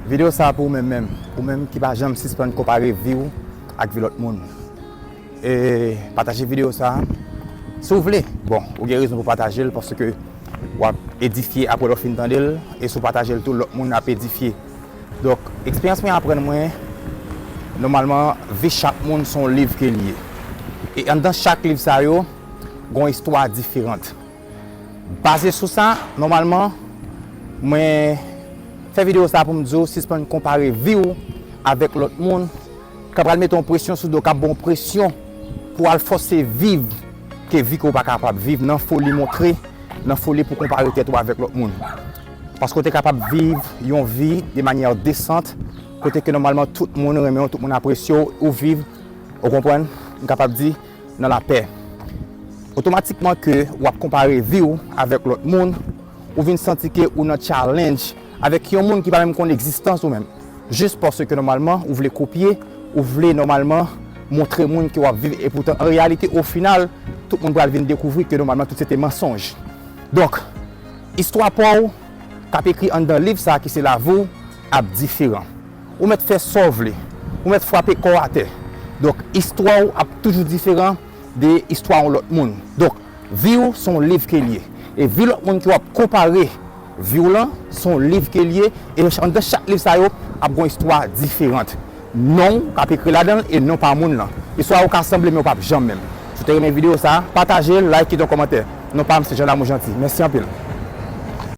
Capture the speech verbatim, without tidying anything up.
Videyo sa a pou ou menm menm, ou menm ki pa janm sispann konpare vi w ak vi lòt moun. E pataje videyo sa a, si w vle. Bon, ou gen rezon pou pataje l, paske w ap edifye apre lè w fin tande l, e si w pataje l tou, lòt moun ap edifye. Donk, eksperyans mwen aprann mwen, nòmalman, vi chak moun se yon liv ke l ye. E anndan chak liv sa yo, gen yon istwa diferan. Baze sou sa, nòmalman, mwen fè videyo sa pou m di w, sispann konpare vi w avèk lòt moun, k ap pral mete yon presyon sou do, k ap ba w presyon pou w al fòse viv ke vi ke w pa kapab viv nan foli montre, nan foli pou konpare tèt ou avèk lòt moun. Paske w te kapab viv yon vi de manyè desant, kote ke nòmalman tout moun renmen w, tout moun apresye w, ou viv, ou konprann, m kapab di, nan lapè. Otomatikman ke w ap konpare vi w avèk lòt moun, ou vin santi ke ou nan challenge avèk yon moun ki pa menm konn egzistans ou menm. Jis paske nòmalman ou vle kopye, ou vle nòmalman montre moun ke w ap viv, e poutan an reyalite, o final, tout moun pral vin dekouvri ke nòmalman tout se te mansonj. Donk, istwa pa w k ap ekri anndan liv sa a ki se lavi w ap diferan. Ou mèt fè sa w vle. Ou mèt frape kò w atè. Donk, istwa w ap toujou diferan de istwa yon lòt moun. Donk, vi w se yon liv ke l ye. E vi lòt moun ke w ap konpare vi w lan, se yon liv ke l ye. E anndan chak liv sa yo, ap gen yon istwa diferan. Non w k ap ekri ladan l e non pa moun lan. Istwa yo ka sanble, men yo p ap janm menm. Si w te renmen videyo sa a, pataje l, like, kite yon kòmantè. Non pa m, se Jean Lamour Jeanty. Mèsi anpil.